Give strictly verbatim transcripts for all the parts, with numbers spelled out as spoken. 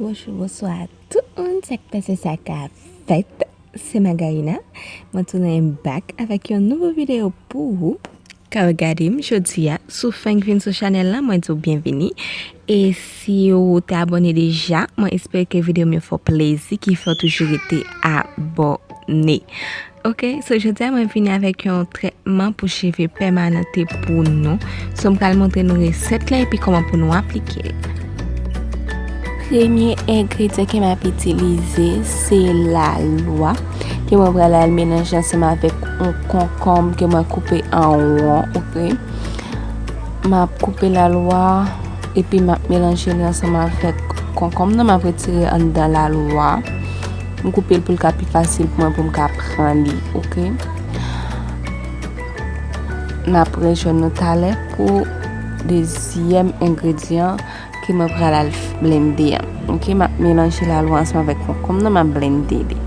Bonjou, bonswa tout moun, sa k pase, sa k ap fèt? Se Magarina. Mwen tounen back avèk yon nouvo videyo pou ou. Ka w gade m jodi a, si w fenk vin sou chanèl la, mwen di w byenvini. E si w te abòne deja, mwen espere ke videyo m yo fè w plezi, ki fè w toujou rete abòne. Ok, so jodi a mwen vini avèk yon trètman pou cheve pèmanante pou nou. So m pral montre nou resèt la epi kòman pou nou aplike l. Premye engredyan ke m ap itilize se lalwa ke mwen pral al melanje ansanm avèk yon konkonm ke mwen koupe an won, ok. M ap koupe lalwa epi m ap melanje li ansanm avèk konkonm nan, m ap retire anndan lalwa. M koupe l pou l ka pi fasil pou mwen pou m ka pran li, ok. N ap rejwenn nou talè pou dezyèm engredyan ke mwen pral al blende an. Ok, m ap melanje lalwa ansanm avèk konkonm nan, m ap blende li.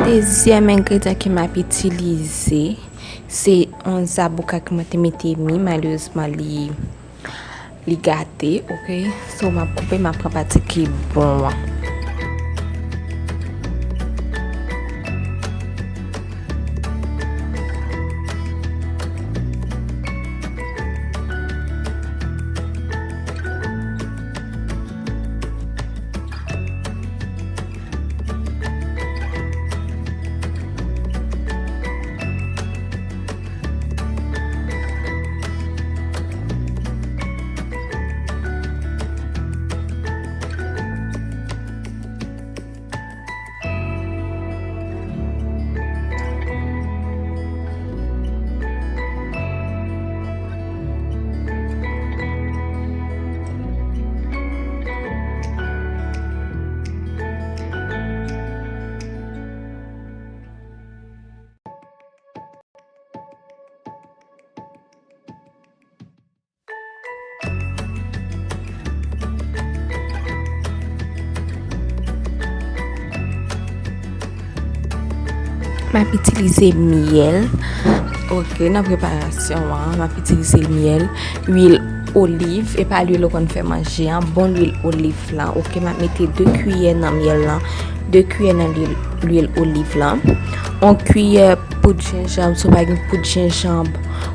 Dezyèm engredyan ke m ap itilize, se yon zaboka ke mwen te mete mi, malerezman li, li gate, ok? So, m ap koupe, m ap pran pati ki bon an. M ap itilize myèl. Ok, nan preparasyon an, m ap itilize myèl, lwil oliv, e pa lwil ou konn fè manje an, bon lwil oliv lan. Ok, m ap mete de kiyè nan myèl lan, de kiyè nan lwil, lwil oliv lan, yon kiyè poud jenjanm, si w pa gen poud jenjanm,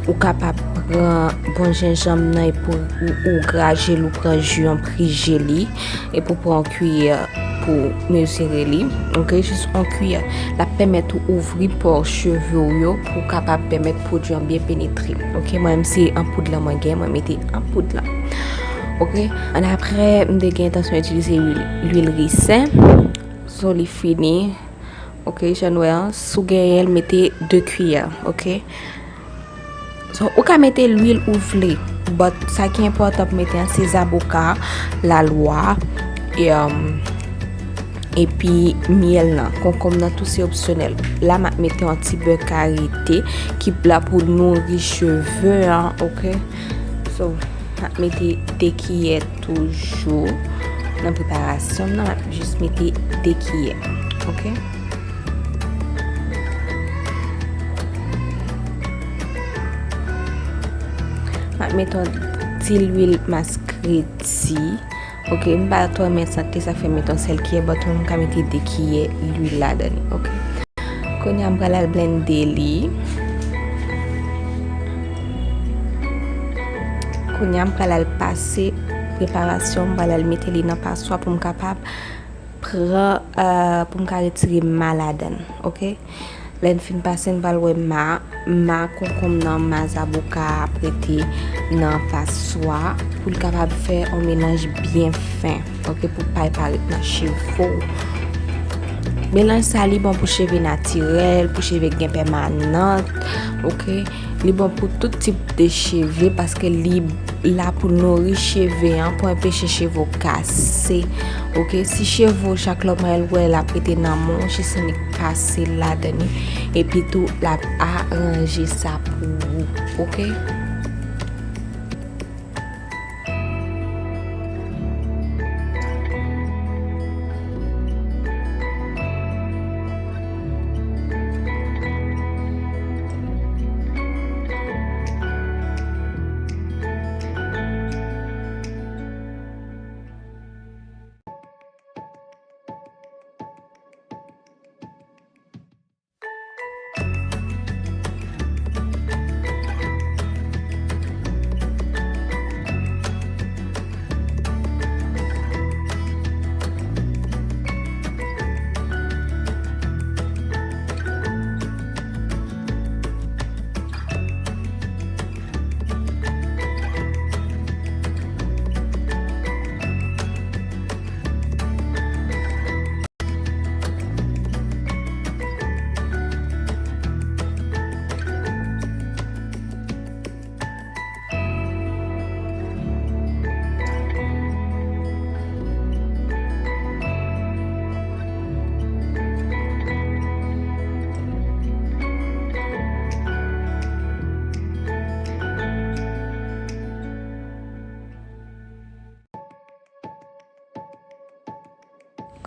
ou kapab pran bon jenjanm nan epi w, ou graje l, ou pran ji an, prije li, epi w pran yon kiyè pou mezire li. Ok, jis yon kiyè. L ap pèmèt ou ouvri pò cheve w yo pou w kapab pèmèt pwodui an byen penetre. Ok, mwen menm se an poud lan mwen gen, mwen mete an poud lan. Ok, annapre, m te gen entansyon itilize lwil, lwil risen. So, li fini. Ok, jan nou wè an, si w genyen l, mete de kiyè, ok? So, ou ka mete lwil ou vle, but sa ki enpòtan pou mete an, se zaboka, lalwa, e, um, epi myèl lan. Konkonm nan tou se opsyonèl. La, m ap mete yon ti bè karite ki la pou nouri cheve an, ok? So, m ap mete de kiyè toujou nan preparasyon m nan, m ap jis mete de kiyè. Ok? M ap mete yon ti lwil maskreti. Ok, m pa twò renmen sant li, sa fè m mete yon sèl kiyè, but mwen m ka mete de kiyè lwil ladan li. Ok? Kounye a, m pral al blende li. Kounye a, m pral al pase preparasyon, m pral al mete li nan paswa pou m kapab pran, euh, pou m ka retire ma ladan l, oke? Lè n fin pase, n pral wè ma, ma konkonm nan, ma zaboka ap rete nan paswa pou l kapab fè yon melanj byen fen, oke, pou pa l parèt nan cheve w. Melanj sa, li bon pou cheve natirèl, pou cheve k gen pèmanant, oke? Li bon pou tout tip de cheve paske li la pou nouri cheve an, pou anpeche cheve w kase. Oke, si cheve w chak lòmay l wè l ap rete nan men w, jis annik pase l ladan li, epi tou l ap aranje sa pou ou. Oke?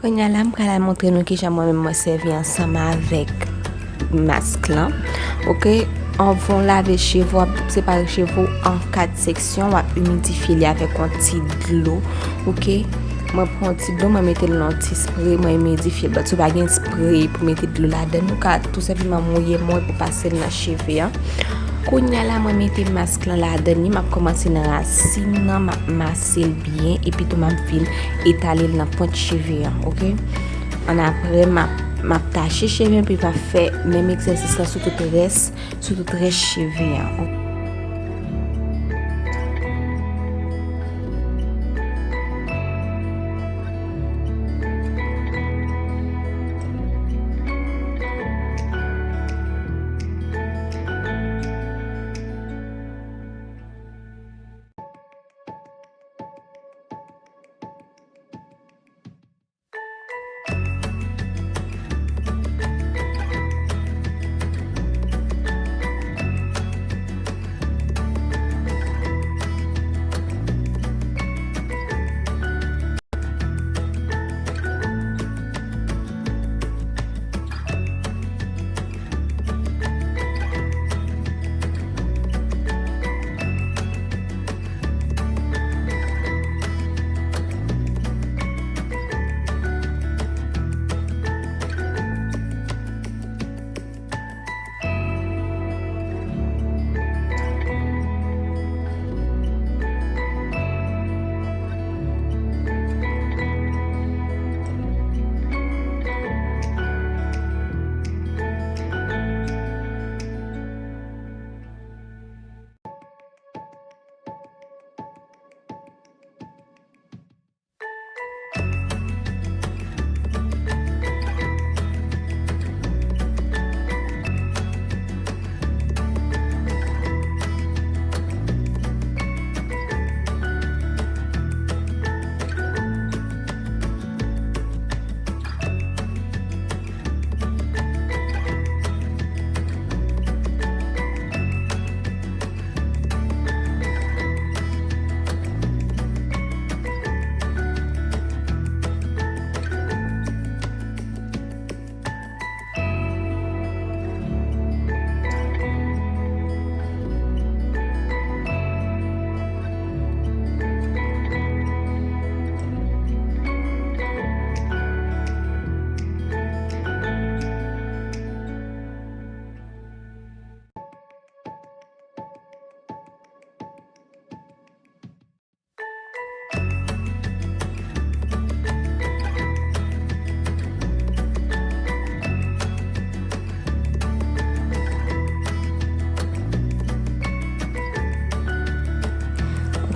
Kounye a la, m pral al montre nou kijan mwen menm mwen sèvi ansanm avèk mask lan. Oke, anvan w lave cheve w, w ap separe cheve w an kat seksyon, w ap imidifye li avèk yon ti dlo. Oke, mwen pran yon ti dlo, mwen mete l nan yon ti spre, mwen imidifye l. But si w pa gen spre pou mete dlo ladan, ou ka tou senpleman mouye mwen pou pase l nan cheve an. Kounye a la, mwen mete mask lan ladan li, m ap kòmanse nan rasin nan, m ap mase l byen, epi tou m ap vin etale l nan pwent cheve an, oke? Annapre, m ap, m ap tache cheve m, epi m ap fè menm egzèsis la sou tout rès, sou tout rès cheve an.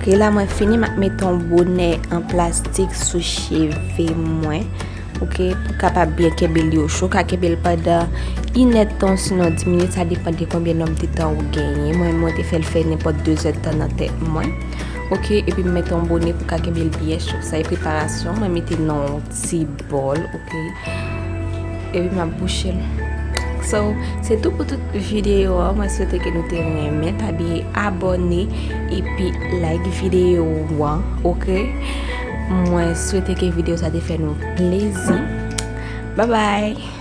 E la mwen fini, m ap mete yon bonè an plastik sou cheve mwen. Ok, pou kapab byen kenbe li o cho, ka kenbe l pandan inèdtan, sinon dis minit, sa depann de konbyen nonm de tan ou genyen. Mwen, mwen te fè l fè nenpòt de zèdtan nan tèt mwen. Ok, epi m mete yon bonè pou ka kenbe l byen cho. Sa e preparasyon, mwen mete nan yon ti bòl, ok. Epi m ap bouche l. So, se tou pou tout videyo a. Mwen swete ke nou te renmen. Pa bliye abòne epi like videyo a, ok? Mwen swete ke videyo sa te fè nou plezi. Bye bye!